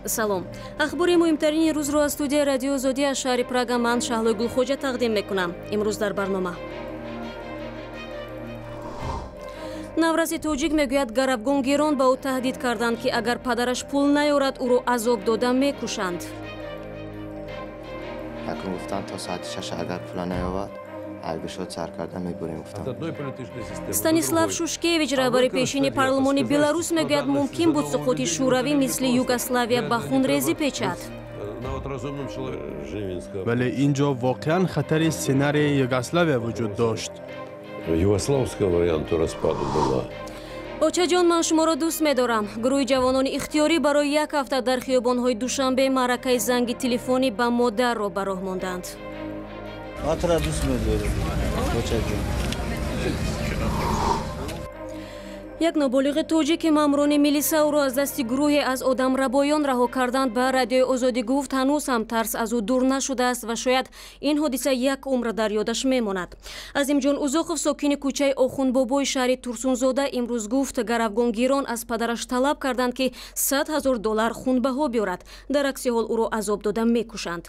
Салом. Ахбори муҳимтарини рӯзро аз студияи Радиои Озодӣ аз шаҳри Прага ман Шаҳлои Гулхоҷа тақдим мекунам. Имрӯз дар барнома. Навраси тоҷик мегӯяд, гаравгонгирон ба ӯ таҳдид карданд, ки агар падараш пул наёрад, ӯро азоб дода мекушанд. Якум гуфтанд, то соати 6 агар пула наёвад, айгушод сар карда мебурем, гуфтанд. Станислав Шушкевич, раҳбари пешини парлумони Беларус, мегӯяд, мумкин буд суқути Шӯравӣ мисли Югославия ба хунрезӣ печад. Вале ин ҷо воқеан хатари сценарии Югославия вуҷуд дошт. Югославского варианту распаду была. Очаҷон, ман шуморо дӯст медорам. Гурӯҳи ҷавонони ихтиёрӣ барои як ҳафта дар хиёбонҳои Душанбе маъракаи занги телефонӣ ба модарро ба роҳ монданд. Ман туро дӯст медорам, очаҷон. Як ноболиғи тоҷик, ки маъмурони милиса ӯро аз дасти гурӯҳе аз одамрабоён раҳо карданд, ба Радиои Озодӣ гуфт, ҳанӯз ҳам тарс аз ӯ дур нашудааст ва шояд ин ҳодиса як умр дар ёдаш мемонад. Азимҷон Узоқов, сокини кӯчаи Охунбобои шаҳри Турсунзода, имрӯз гуфт, гаравгонгирон аз падараш талаб карданд, ки 100 000 доллар хунбаҳо биёрад, дар акси ҳол ӯро азоб дода мекушанд.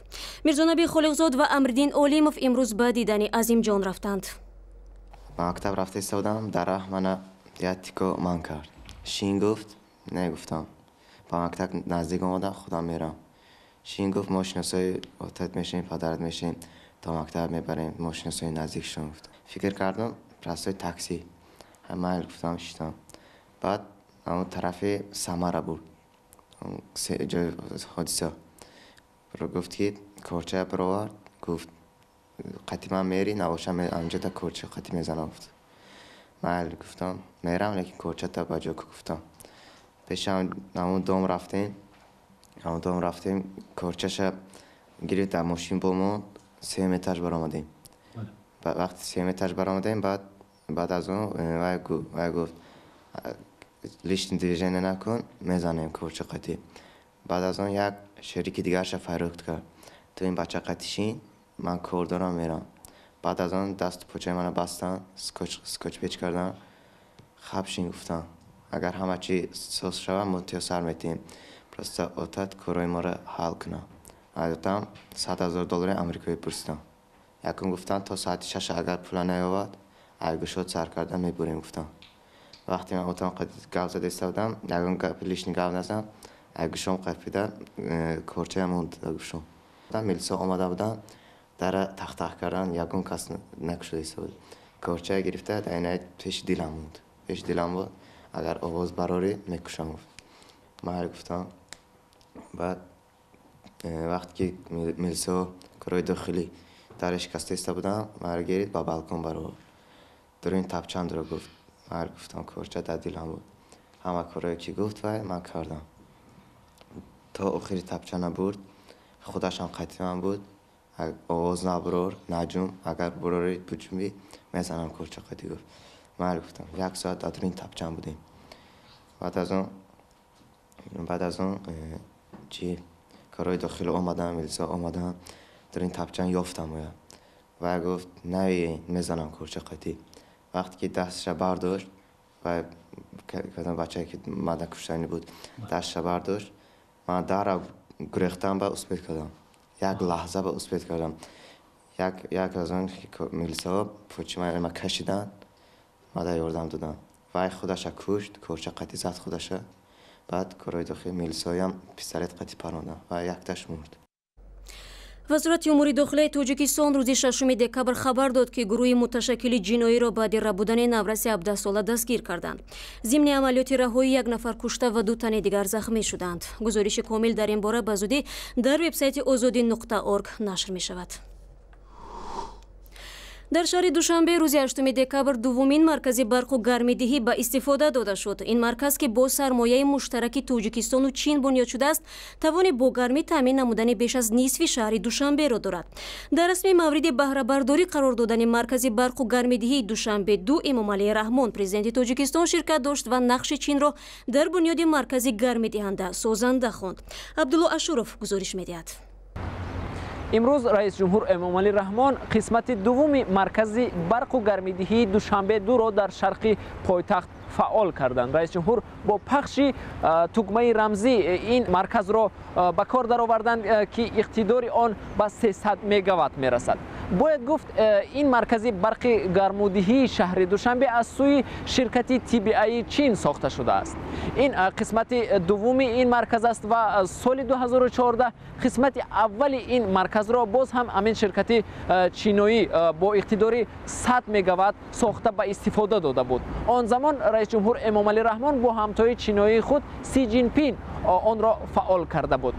Мирзонаби Холиқзод ва Амриддин Олимов имрӯз ба дидани Азимҷон рафтанд. Ба мактаб рафта истодам, дар раҳ мана як тико ман кард. Шин, гуфт. Не, гуфтам. Ба мактаб наздик омадам, худам мерам. Шин, гуфт, мо шиносои отат мешавем, падарат мешавем, то мактаб мебарем, мо шиносои наздикшон, гуфт. Фикр кардам, простой такси, майл, гуфтам, шитам. Баъд ҳамон тарафи Самара буд ҷои ҳодиса. Гуфт, ки корчая бировард, гуфт, қатъи ман мери, набошам анҷода корча қатъи мезанам, гуфт. Майли, гуфтам, мерам, лекин корчата ба ҷо, гуфтам. Пешам ҳамон дом рафтем, ҳамон дом рафтем, корчаша гирифт, дар мошин бо мо сеюм этаж баромадем. Вақти сеюм этаж баромадем, баъд аз он вай гуфт: «Лишний движение накун, мезанем корча қатъи». Баъд аз он як шерики дигарша фарёд кард: «Ту ин бача қатъи шин, ман кор дорам, мерам». Баъд аз он дасту почаи маро бастанд, скотч печ карданд. «Хаб шин, — гуфтам, — агар ҳама чи соз шавад, мо тиё сар метиҳем, просто отат корҳои моро ҳал кунад». Отам 100 000 доллари амрикоӣ пурсидам. Якум гуфтанд, то соати 6 агар пула наёвад, айгушод сар карда мебурем, гуфтам. Вақте ман отам гап зада истодам, ягон гап лишний гап назам, айгушом қапида, корчаям монд гушом. Милиса омада буданд, дара тахтах кардан, ягон кас накушода истода. Корчая гирифта, дар инаи пеши дилам монд, пеши дилам буд. «Агар овоз барорӣ, мекушам», — гуфт. Майли, гуфтам. Баъд вақте ки милисаҳо, корҳои дохилӣ даре шикаста истода буданд, маро гирифт, ба балкон баровард. «Дуруни тапчандро», — гуфт. Майли, гуфтам. Корча дар дилам буд. Ҳама корҳое ки гуфт вай, ман кардам. То охири тапчана бурд, худашам қатъи ман буд. «Овоз набурор, наҷум, агар бурорӣ, буҷумбӣ, мезанам корча қатъи», — гуфт. Майли, гуфтам. Як соат дар дуруни тапчан будем. Баъд аз он чи корҳои дохилӣ омаданд, милиса омаданд, дар ин тапчан ёфтам оя. Вай гуфт: «Наи, мезанам корча қатъи». Вақте ки дасташа бардошт, вай кадом бачае ки мада куштанӣ буд, дасташа бардошт, ман дара гурехтам, ба успеть кардам, як лаҳза ба успеть кардам. Як аз он милисаҳо почи ма кашиданд, мада ёрдам доданд. Вай худаша кушт, корча қатъи зад худаша. Баъд корҳои дохили милисоям пистолет қатъи паронданд ва якташ мурд. Вазорати умури дохилаи Тоҷикистон рӯзи 6 декабр хабар дод, ки гурӯҳи муташаккили ҷиноиро баъди рабудани навраси 17сола дастгир карданд. Зимни амалиёти раҳоӣ як нафар кушта ва ду тани дигар захмӣ шуданд. Гузориши комил дар ин бора ба зудӣ дар вебсайти озодӣ.орг нашр мешавад. Дар шаҳри Душанбе рӯзи 8 декабр дуввумин маркази барқу гармидиҳӣ ба истифода дода шуд. Ин марказ, ки бо сармояи муштараки Тоҷикистону Чин бунёд шудааст, тавони бо гармӣ таъмин намудани беш аз нисфи шаҳри Душанберо дорад. Дар расми мавриди баҳрабардорӣ қарор додани маркази барқу гармидиҳии Душанбе ду Эмомалӣ Раҳмон, президенти Тоҷикистон, ширкат дошт ва нақши Чинро дар бунёди маркази гармидиҳанда созанда хонд. Абдулло Ашуров гузориш медиҳад. Имрӯз раис ҷумҳур Эмомалӣ Раҳмон қисмати дуввуми маркази барқу гармидиҳии Душанбе 2-ро дар шарқи пойтахт фаъол карданд. Раис ҷумҳур бо пахши тугмаи рамзӣ ин марказро ба кор дароварданд, ки иқтидори он ба 300 мегаватт мерасад. Бояд гуфт, ин маркази барқи гармудиҳии шаҳри Душанбе аз сӯи ширкати TBI Чин сохта шудааст. Ин қисмати дуввуми ин марказ аст ва соли 2014 қисмати аввали ин марказро боз ҳам ҳамин ширкати чиноӣ бо иқтидори 100 мегаватт сохта ба истифода дода буд. Он замон раис ҷумҳур Эмомалӣ Раҳмон бо ҳамтои чиноии худ Си Ҷинпин онро фаъол карда буд.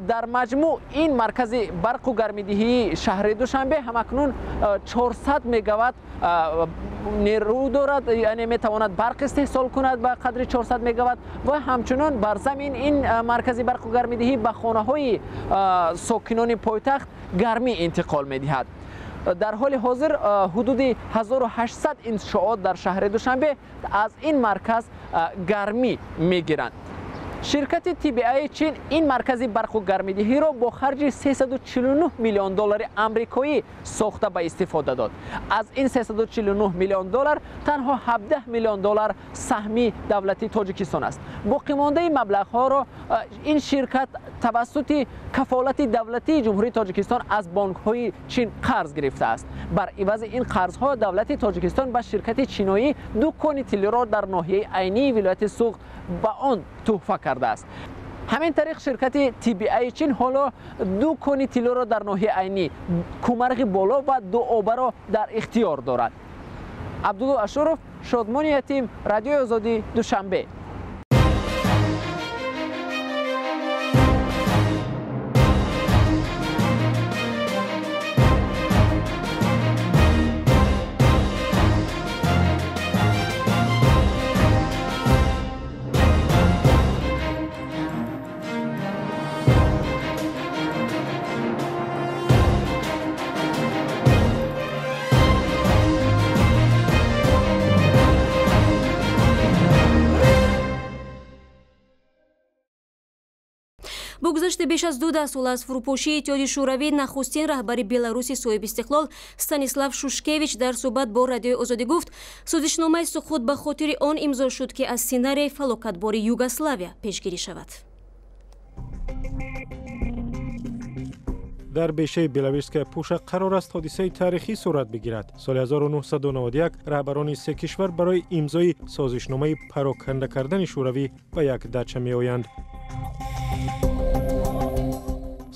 Дар маҷмӯъ ин маркази барқу гармидиҳии шаҳри Душанбе ҳамакнун 400 мегаватт нерӯ дорад, яъне метавонад барқ истеҳсол кунад ба қадри 400 мегаватт ва ҳамчунон бар замин ин маркази барқу гармидиҳӣ ба хонаҳои сокинони пойтахт гармӣ интиқол медиҳад. Дар ҳоли ҳозир ҳудуди 1800 иншоот дар шаҳри Душанбе аз ин марказ гармӣ мегиранд. Ширкати TBI Чин ин маркази барқу гармидиҳиро бо харҷи 349 миллион доллари амрикоӣ сохта ба истифода дод. Аз ин 349 миллион доллар танҳо 17 миллион доллар саҳми давлати Тоҷикистон аст. Боқимондаи маблағҳоро ин ширкат тавассути кафолати давлатии Ҷумҳурии Тоҷикистон аз бонкҳои Чин қарз гирифтааст. Бар ивази ин қарзҳо давлати Тоҷикистон ба ширкати чиноӣ 2 кони тиллиро дар ноҳияи Айнии вилояти Суғд ба он тӯҳфа кардааст. Ҳамин тариқ ширкати TBI Чин ҳоло 2 кони тиллоро дар ноҳияи Айнӣ, Кумарғи Боло ва Дуобаро дар ихтиёр дорад. Абдулло Ашуров, Шодмони Ятим, Радиои Озодӣ, Душанбе. Бо гузашти беш аз 2 сол аз фурӯпошии Иттиҳоди Шӯравӣ, нахустин раҳбари Беларуси соҳиби истиқлол Станислав Шушкевич дар суҳбат бо Радиои Озодӣ гуфт, созишномаи суқут ба хотири он имзо шуд, ки аз сценарияи фалокатбори Югославия пешгирӣ шавад. Дар бешаи Беловежская пуша қарор аст ҳодисаи таърихӣ сурат бигирад. Соли 1991 раҳбарони се кишвар барои имзои созишномаи пароканда кардани Шӯравӣ ба як дача меоянд.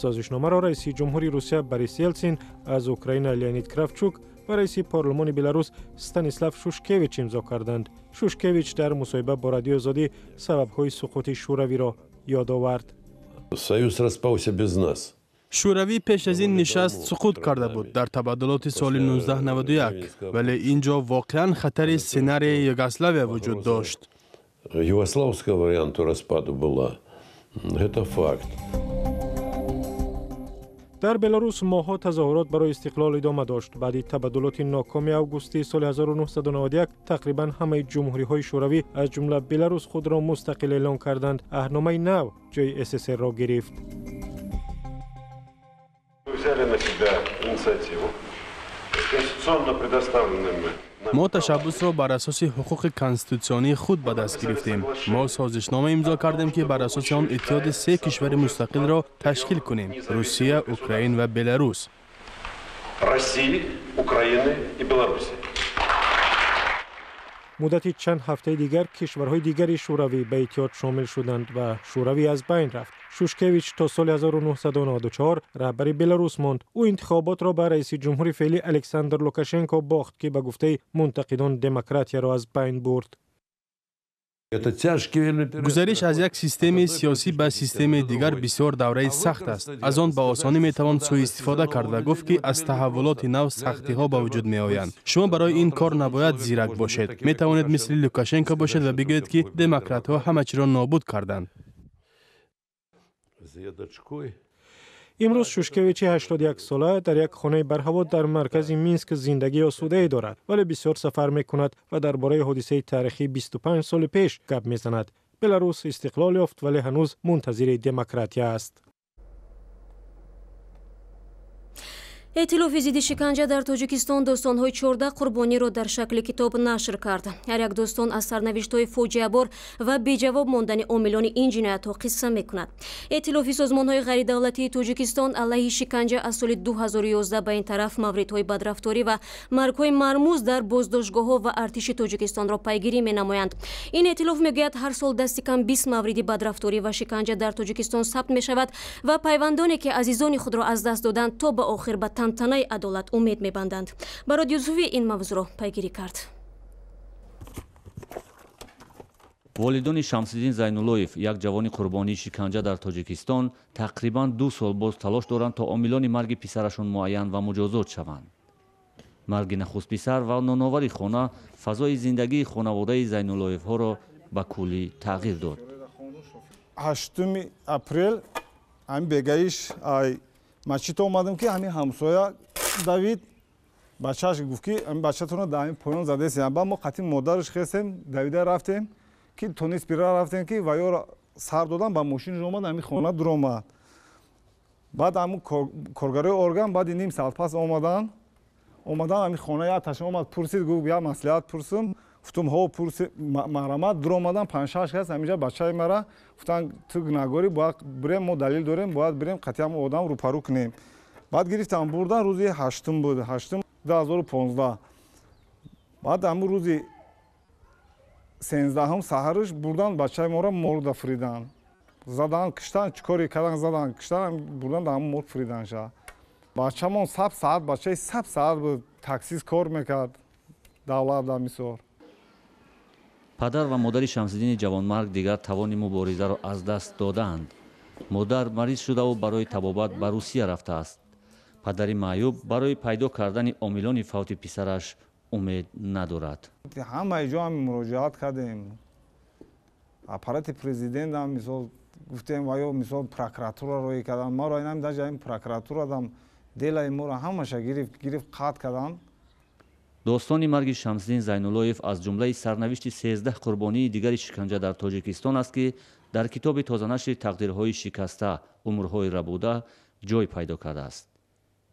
Созишномаро раиси ҷумҳури Русия Борис Елсин, аз Украина Леонид Кравчук ва раиси парлумони Беларус Станислав Шушкевич имзо карданд. Шушкевич дар мусоҳиба бо Радиои Озодӣ сабабҳои суқути Шӯравиро ёд овард. Союз распался без нас. Шӯравӣ пеш аз ин нишаст суқут карда буд дар табаддулоти соли 1991, вале ин ҷо воқеан хатари сценарияи Югославия вуҷуд дошт. Югославского варианту распаду была. Это факт. Дар Беларус моҳҳо тазоҳурот барои истиқлол идома дошт. Баъди табаддулоти нокоми августи соли 1991 тақрибан ҳамаи ҷумҳуриҳои Шӯравӣ, аз ҷумла Беларус, худро мустақил эълон карданд. Аҳдномаи нав ҷои СССР-ро гирифт. Мо ташаббусро бар асоси ҳуқуқи конститутсионии худ ба даст гирифтем. Мо созишнома имзо кардем, ки бар асоси он иттиҳоди се кишвари мустақилро ташкил кунем: Русия, Украин ва Беларус. Муддати чанд ҳафтаи дигар кишварҳои дигари Шӯравӣ ба иттиҳод шомил шуданд ва Шӯравӣ аз байн рафт. Шушкевич то соли 1994 раҳбари Беларус монд. Ӯ интихоботро ба раиси ҷумҳури феълӣ Александр Лукашенко бохт, ки ба гуфтаи мунтақидон демократияро аз байн бурд. Гузариш аз як системаи сиёсӣ ба системаи дигар бисёр давраи сахт аст. Аз он ба осонӣ метавон сӯистифода кард ва гуфт, ки аз таҳаввулоти нав сахтиҳо ба вуҷуд меоянд. Шумо барои ин кор набояд зирак бошед. Метавонед мисли Лукашенко бошед ва бигӯед, ки демократҳо ҳама чиро нобуд карданд. Имрӯз Шушкевичи 81-сола дар як хонаи барҳаво дар маркази Минск зиндагии осудае дорад, вале бисёр сафар мекунад ва дар бораи ҳодисаи таърихии 25 соли пеш гап мезанад. Беларус истиқлол ёфт, вале ҳанӯз мунтазири демократия аст. Эътилофи зидди шиканҷа дар Тоҷикистон достонҳои 14 қурбониро дар шакли китоб нашр кард. Ҳар як достон аз сарнавиштҳои фоҷиабор ва беҷавоб мондани омилони ин ҷиноятҳо қисса мекунад. Эътилофи созмонҳои ғайридавлатии Тоҷикистон алайҳи шиканҷа аз соли 2011 ба ин тараф мавридҳои бадрафторӣ ва маргҳои мармуз дар боздоштгоҳҳо ва артиши Тоҷикистонро пайгирӣ менамоянд. Ин эътилоф мегӯяд, ҳар сол дасти кам 20 мавриди бадрафторӣ ва шиканҷа дар Тоҷикистон сабт мешавад ва пайвандоне ки азизони худро аз даст доданд, то ба охир ба тантанаи адолат умед мебанданд. Барод Юсуфӣ ин мавзӯъро пайгирӣ кард. Волидони Шамсиддин Зайнуллоев, як ҷавони қурбонии шиканҷа дар Тоҷикистон, тақрибан 2 сол боз талош доранд, то омилони марги писарашон муайян ва муҷозот шаванд. Марги нахуст писар ва ноновари хона фазои зиндагии хонаводаи Зайнуллоевҳоро ба куллӣ тағйир дод. 8 апрел ҳамин бегаиш ай масҷид омадам, ки ҳамин ҳамсоя Давид бачааш гуфт, ки ҳамин бачатонро дар ҳамин поён задесем. Баъд мо қатъи модараш хестем, Давида рафтем, ки тонис бира рафтем, ки ваёро сар додам, ба мошинаш омад, ҳамин хона дуромад. Баъд ҳамун коргарои орган баъди ним соат пас омадан, ҳамин хона як ташон омад, пурсид, гуфт як маслиҳат пурсум. Гуфтум ҳо, пурси, маҳрамат. Дуромадан 5-6 кас ҳаминҷа бачаи мара гуфтан, ту гунаҳгорӣ, бояд бирем, мо далил дорем, бояд бирем қатъиам одам рӯпарӯ кунем. Баъд гирифтам бурдан, рӯзи 8 буд, 8 2015. Баъд ҳамун рӯзи 13 саҳараш бурдан бачаи моро морда фуридан, задан, киштан, чӣ коре кардан, задан, киштан, бурдан дар ҳамун морг фуридан ша. Бачамон саб саат, бачаи саб саат буд, таксист кор мекард давлат дар мисол. Падар ва модари Шамсиддини ҷавонмарг дигар тавони муборизаро аз даст додаанд. Модар мариз шудаву барои табобат ба Русия рафтааст. Падари маъюб барои пайдо кардани омилони фавти писараш умед надорад. Ҳамаи ҷо ҳам муроҷиат кардем. Аппарати президент ҳам мисол гуфтем, ва ё мисол прокуратура роҳӣ карданд. Маро инам даже ҳамин прокуратура дам делаи моро ҳамаша гирифт, қатъ карданд. Достони марги Шамсиддин Зайнуллоев аз ҷумлаи сарнавишти 13 қурбонии дигари шиканҷа дар Тоҷикистон аст, ки дар китоби тозанашри тақдирҳои шикаста, умрҳои рабуда ҷой пайдо кардааст.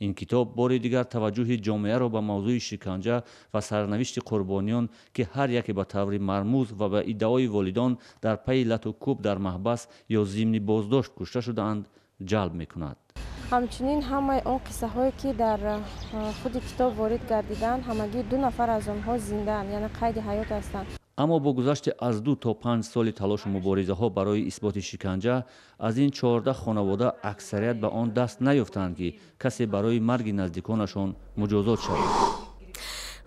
Ин китоб бори дигар таваҷҷӯҳи ҷомеаро ба мавзӯи шиканҷа ва сарнавишти қурбониён, ки ҳар яке ба таври мармуз ва ба иддаои волидон дар пайи лату кӯб дар маҳбас ё зимни боздошт кушта шудаанд, ҷалб мекунад. Ҳамчунин ҳамаи он қиссаҳое, ки дар худи китоб ворид гардиданд, ҳамагӣ 2 нафар аз онҳо зиндаанд, яъне қайди ҳаёт ҳастанд. Аммо бо гузашти аз 2 то 5 соли талошу муборизаҳо барои исботи шиканҷа, аз ин 14 хонавода аксарият ба он даст наёфтанд, ки касе барои марги наздиконашон муҷозот шавад.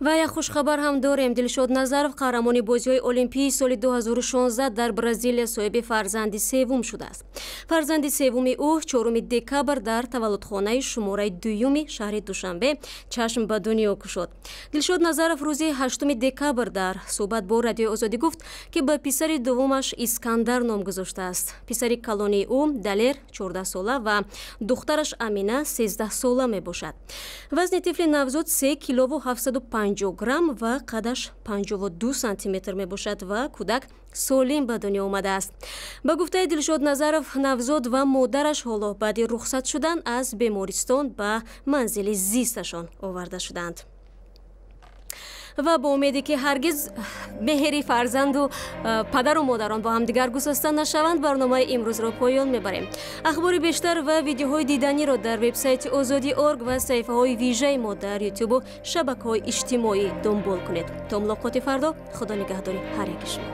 Ва як хушхабар ҳам дорем. Дилшод Назаров, қаҳрамони бозиҳои Олимпии соли 2016 дар Бразилия, соҳиби фарзанди севум шудааст. Фарзанди севуми ӯ 4 декабр дар таваллудхонаи шумораи дуюми шаҳри Душанбе чашм ба дунё кушод. Дилшод Назаров рӯзи 8 декабр дар суҳбат бо Радиои Озодӣ гуфт, ки ба писари дуввумаш Искандар ном гузоштааст. Писари калонии ӯ Далер 14 сола ва духтараш Амина 13 сола мебошад. Вазни тифли навзод 3 килову 750 грамм ва қадаш 52 сантиметр мебошад ва кӯдак солим ба дунё омадааст. Ба гуфтаи Дилшод Назаров, навзод ва модараш ҳоло баъди рухсат шудан аз бемористон ба манзили зисташон оварда шуданд. Ва бо умеде ки ҳаргиз меҳри фарзанду падару модарон бо ҳамдигар гусаста нашаванд, барномаи имрӯзро поён мебарем. Ахбори бештар ва видеоҳои диданиро дар вебсайти Озодӣ орг ва саҳифаҳои вижаи мо дар ютубу шабакаҳои иҷтимоӣ дунбол кунед. То мулоқоти фардо, Худо нигаҳдори ҳар яки шумо.